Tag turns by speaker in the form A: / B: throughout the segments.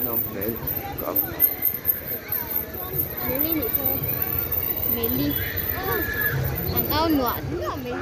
A: Nawm hmel ka
B: Meli nih kha Meli an au nuah nuah mai.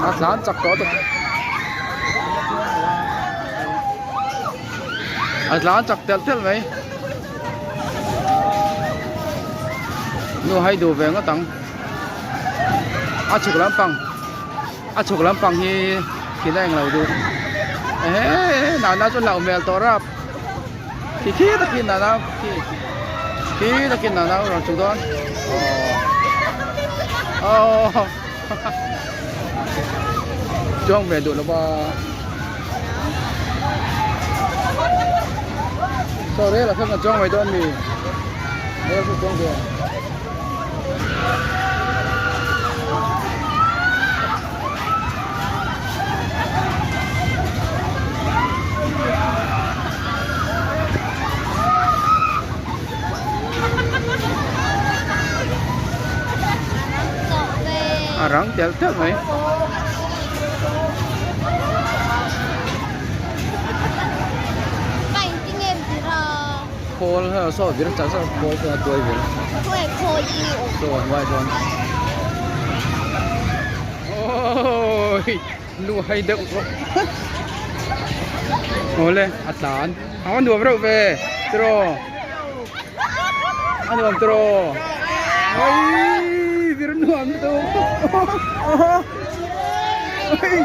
A: A tlan chak tawh tawh a tlan chak telh telh mai nu hai duh ve ngawt ang a chhuk lampang a chhuk lampang hi khi la englo duh ehe nana chu hlauh hmel tawh rap khi khi takin nana khi khi takin nana a rawn chhuk dawn aww aww chuang ve duh lova saw rel ah sawn kan chuang mai dawn mi rel chu chuang ve. A rang telh telh mai. Khawl saw vir chah saw khawl chuan a tuai vir. Saw a hnuaiah sawn. Awii lu hai deuh rawh awle a tlan a nuam reuh ve tiraw a nuam tiraw awii vir nuam lutuk awii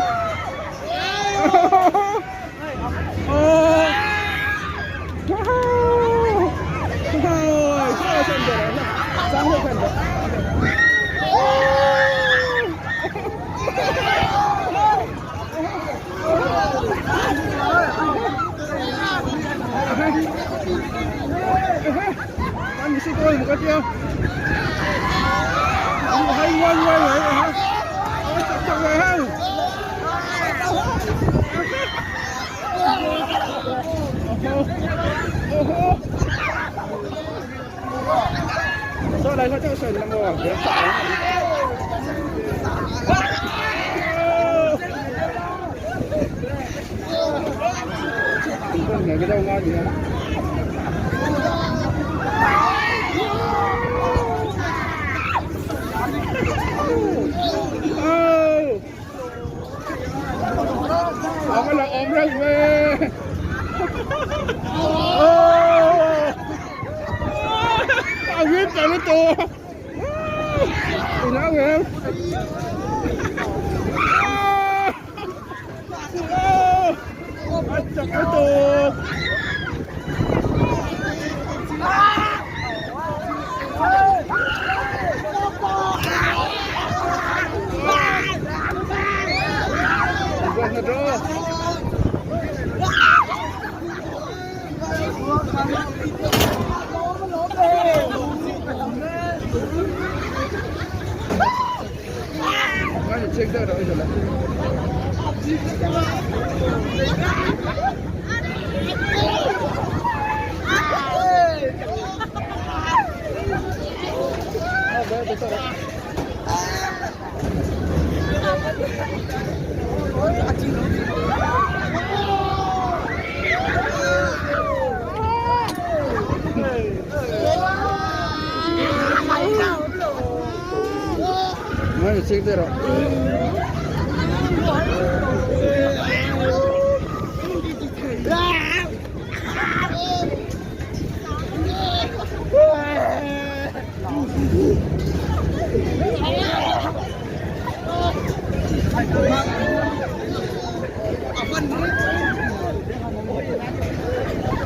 A: Awm reuh ve a vip ta lutuk i nau em a chak lutuk.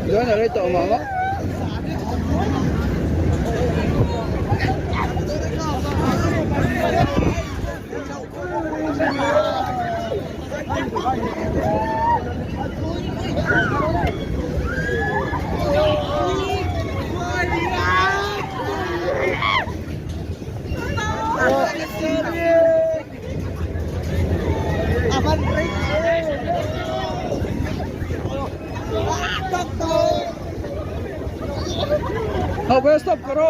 A: Doon a rei tawh mah mah. Hau ve stop karo.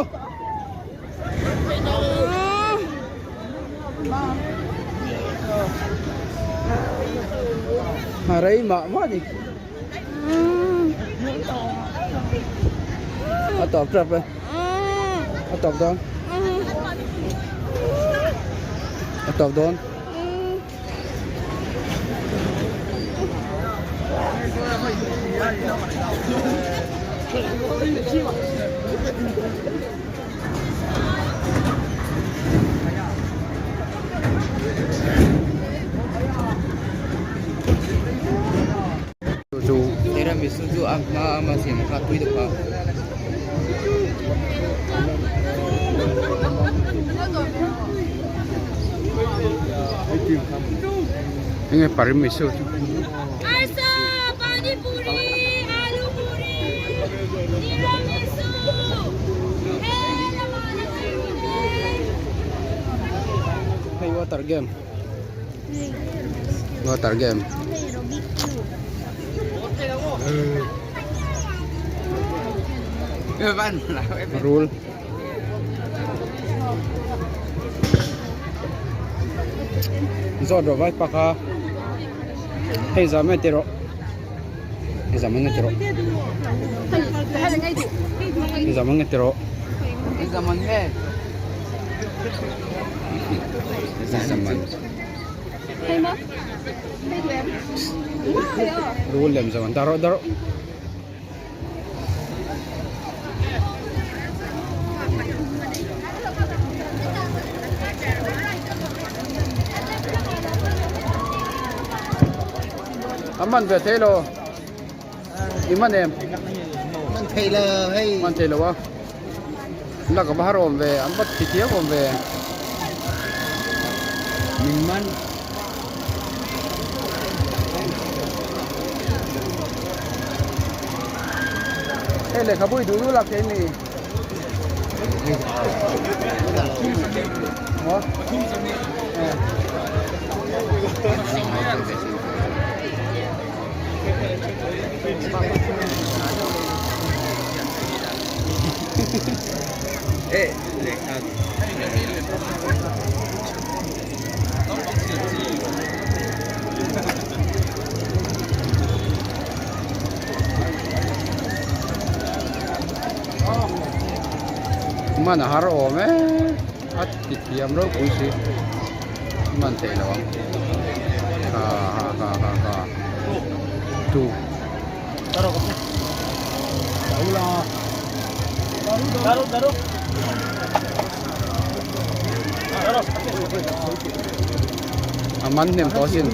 A: A rei mah mah ni. A tawp tap e. A tawp dawn. A tawp dawn. Chu
C: Tiramisu chu a hma a ma siam kha tui deuh a.
A: Enge parimisu chu.
B: Arsa, pani puri, alu puri, tiramisu,
A: Hei water game. Water game. Rul. Zawt rawh vai pak a. Hei zam e ti rawh. Hei zam ang e ti rawh. Hei zam ang e ti rawh.
C: Hei zam ang e.
A: Hei zam ang. Rul lem zam ang. Dah rawh dah rawh. A man ve thei lo i man em
D: man thei lo hei
A: man thei lo a lak a va har awm ve an va ti thiam awm ve
C: min man
A: Hei lehkhabu i duh duh lak thei mi. Maw?
C: Eh, lehkha.
A: Man a har awm e a ti thiam ropui si man theih loh ang ha ha ha ha ha tu. A man hnem tawh asin.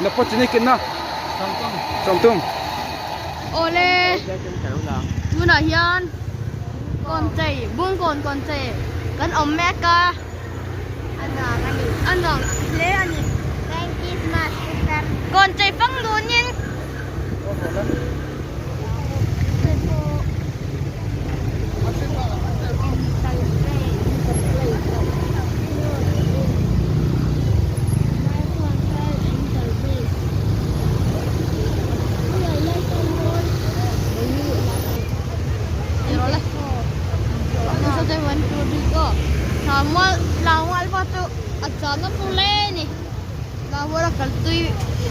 A: Na pawh chi kin na sawmtum
B: Awle tunah hian kawnchei bungkawn kawnchei kan awm mek a a nuam hle a ni kawnchei fang dunin.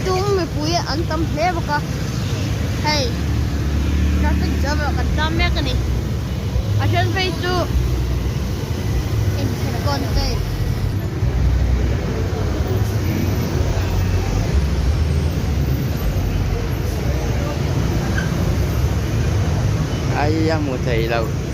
B: Tum mipui an tam hle bawk a hei traffic jam ah kan tlang mek a ni a then phei chu kawn chei.
C: Ai a hmuh theih loh.